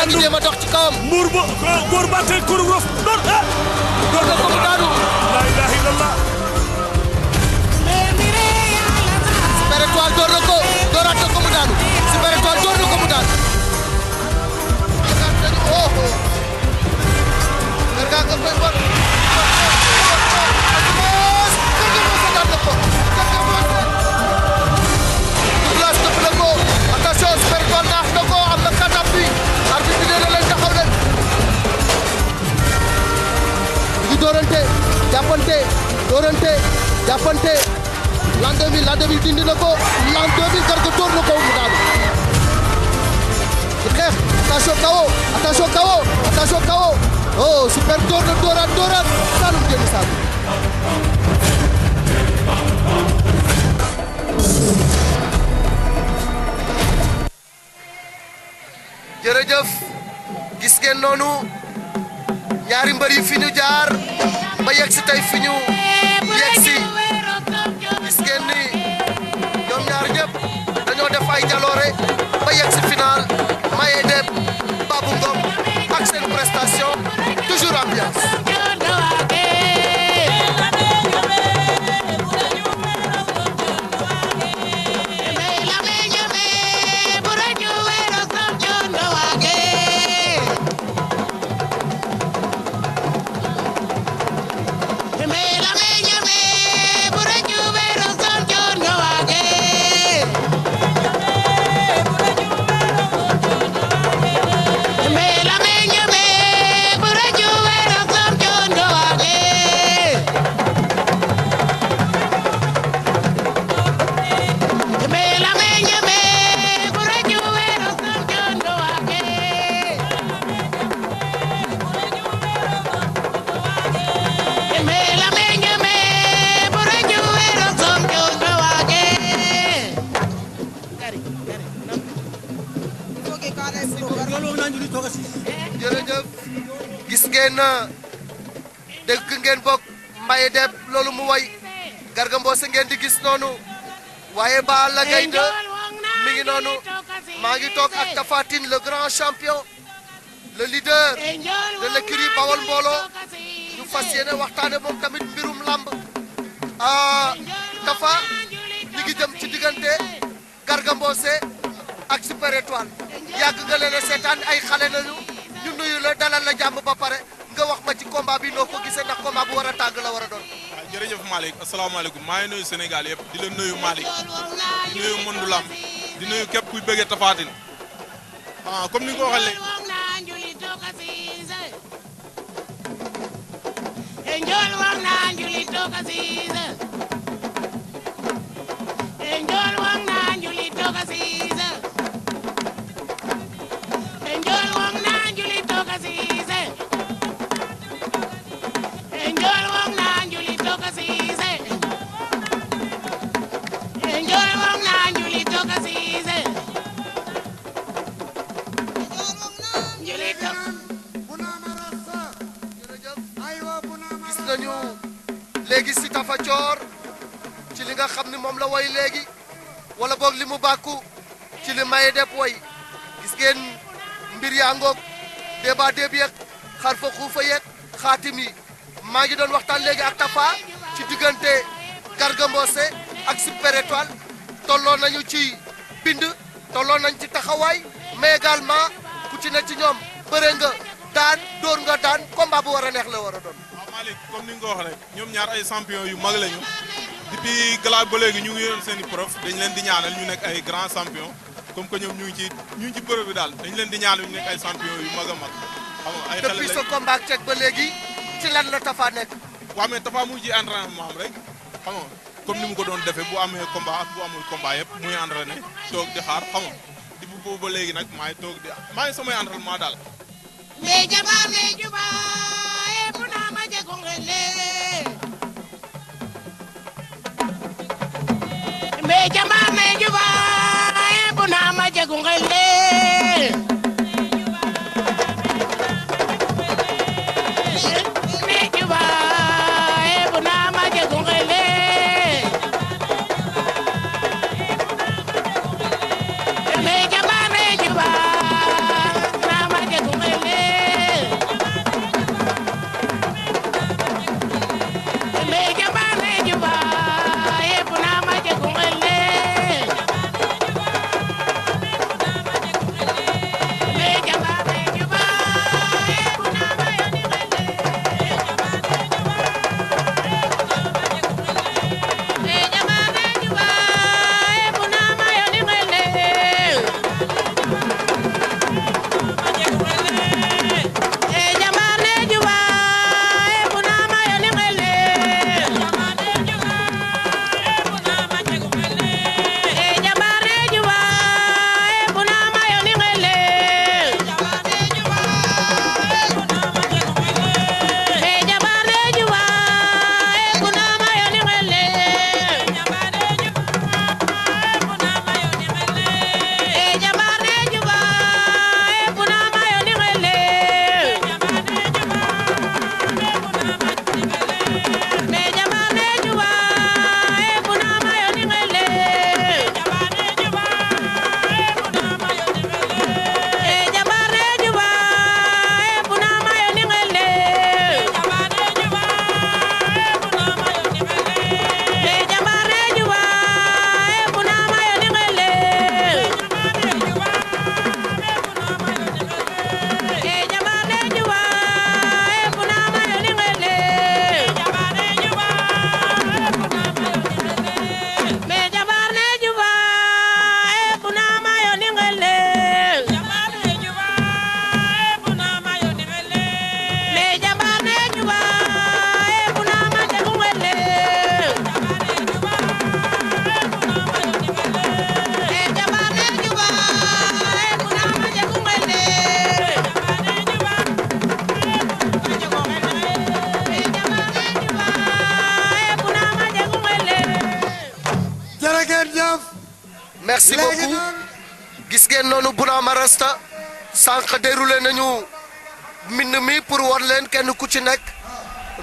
yaa ngi jéem a dox ci kawam. Mbour ba góor ba tey kur rof door door na ko mu daanu. la ilaha illallah. Super Étoile door na ko dooraat na ko mu daanu. Super Étoile door na ko mu daanu. Garga nga koy war. Douglas def na ko attention Super Étoile naax na ko am na katam bi arbitre bi nee na leen taxaw leen. ñu ngi doorante jàppante doorante jàppante l'an 2000 dindi na ko l'an 2000 Garga door na ko mu daanu. di xeex attention kawo oh Super door na dooraat Saloum génn Saloum. jërëjëf gis ngeen noonu ñaari mbër yi fi ñu jaar ba yegg si tey fi ñu yegg si gis ngeen ni ñoom ñaar ñëpp dañoo def ay jaloore ba yegg si final Maye Deb Babou Ngom ak seen prestation toujours ambiance. jërëjëf gis ngeen dégg ngeen bokk Maye Deb loolu mu way Garga Mbossé ngeen di gis noonu waaye Balla Gaye 2 mi ngi noonu maa ngi toog ak Tapha Tine le grand champion le leader de l'écurie Bawol Mbooloo ñu fas yéene waxtaane moom tamit mbirum lamb Tapha ñu ngi jëm ci diggante Garga Mbossé ak Super Étoile yàgg nga leen a seetaan ay xale nañu ñu nuyu la dalal la jàmm ba pare nga wax ma ci combat bi noo ko gisee ndax combat bu war a tàng la war a doon. waaw jërëjëf Malick asalaamaaleykum maa ngi nuyu Sénégal yëpp di la nuyu Malick di nuyu Mondu Lamb di nuyu képp kuy bëggee Tapha Tine comme ni nga ko waxee léegi. léegi si Tafa Coor ci li nga xam ni moom la woy léegi wala boog li mu bàkku ci li Maye Deb woy gis ngeen mbir yaa ngoog débat déeb yeeg xar fa xuufa yeeg xaatim yi maa ngi doon waxtaan léegi ak Tafa ci diggante Garga Mbossé ak Super Étoile tolloo nañu ci bind tolloo nañ ci taxawaay mais également ku ci ne ci ñoom bëre nga daan dóor nga daan combat bu war a neex la war a doon. Malick comme ni nga ko wax rek ñoom ñaar ay champion yu mag lañu depuis galaat ba léegi ñu ngi yoon seen i prof dañ leen di ñaanal ñu nekk ay grand champion comme que ñoom ñu ngi ci bërëb bi daal dañ leen di ñaanal ñu nekk ay champion yu mag a mag xam nga ay xale depuis sa combat ak ba léegi ci lan la Tapha nekk. waaw mais Tapha mu ngi ci entraînement am rek xam nga comme ni mu ko doon defee bu amee combat ak bu amul combat yëpp muy entraîné toog di xaar xam nga di bu boobu ba léegi nag maa ngi toog di maa ngi samay entraînement daal. Me jama me juba e buna ma jegungele me juba e buna ma jegungele me jama me juba na ma merci beaucoup gis ngeen noonu Bouna Marasta sànq déroulé nañu mbind mi pour war leen kenn ku ci nekk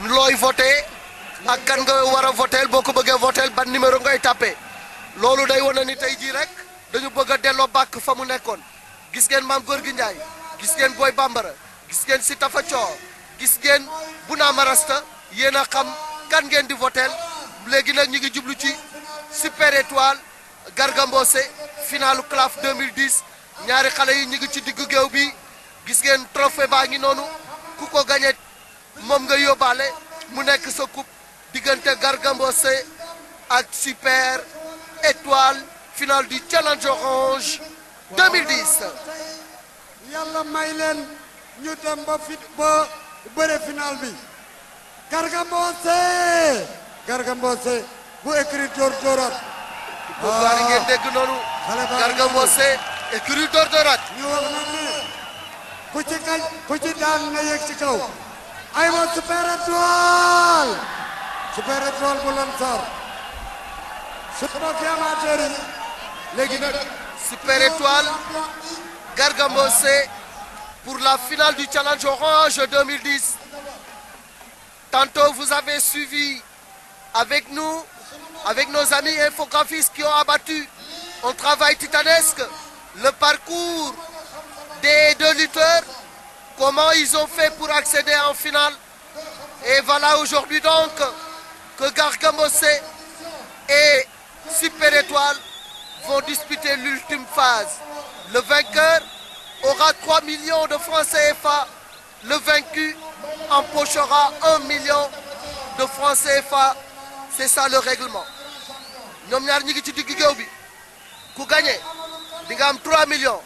looy voté ak kan nga war a voté boo ko bëggee voté ban numéro ngay tapé loolu day wane ni tey jii rek dañu bëgg a delloo bàkk fa mu nekkoon gis ngeen Mame Gorgui Ndiaye gis ngeen Boy Bambara gis ngeen si Tafa Thior gis ngeen Bouna Marasta yéen a xam kan ngeen di voté léegi nag ñu ngi jublu ci Super Étoile Garga Mbossé finalu CLAF 2010 ñaari xale yi ñu ngi ci diggu géew bi gis ngeen trophée baa ngi noonu ku ko gagné moom nga yóbbaale mu nekk sa coupe diggante Garga Mbossé ak Super Étoile finale du Challenge Orange 2010. yàlla may leen ñu dem ba bëre final bi Garga Mbossé bu écrit door doorat waaw ngeen dégg noonu Garga Mbossé écurie Dóor Dóoraat ñu wax na ne ku ci daan na yegg ci kaw aywa Super Étoile bu Lansar su mbokki amateur yi léegi nag Super Étoile Garga Mbossé pour la finale du Challenge Orange 2010. Tantôt vous avez suivi avec nous, avec nos amis infographistes qui ont abattu un travail titanesque, le parcours des deux lutteurs, comment ils ont fait pour accéder en finale. Et voilà aujourd'hui donc que Garga Mbossé et Super Étoile vont disputer l'ultime phase. Le vainqueur aura 3 millions de francs CFA. Le vaincu empochera 1 million de francs CFA. C'est ça le règlement. ñoom ñaar ñi ngi ci digg géew bi ku gagné di nga am 3 millions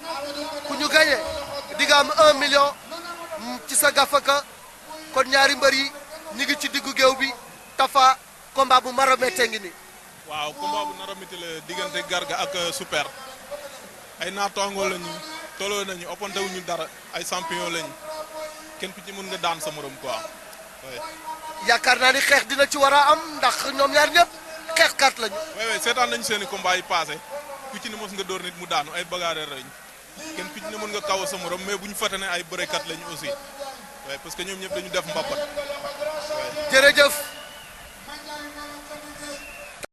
ku ñu gagné di nga am 1 million ci sa gafaka kon ñaari mbër yi ñi ngi ci diggu géew bi Tafa combat bu maromete ngi ni waaw combat bu naramiti la diggante Garga ak Super ay naataangoo lañu tolloo nañu oppante wuñu dara ay champion lañu kenn ku ci mën nga daan sa morom quoi. yaakaar naa ni xeex dina ci war a am ndax ñoom ñaar ñëpp xeexkat lañu. oui seetaan nañu seen i combat yi passé ku ci ne mos nga dóor nit mu daanu ay bagarre lañu kenn ku ci ne mën nga kaw sa morom mais bu ñu fàtte ne ay bërekat lañu aussi parce que ñoom ñëpp dañu def mbappat. jërëjëf.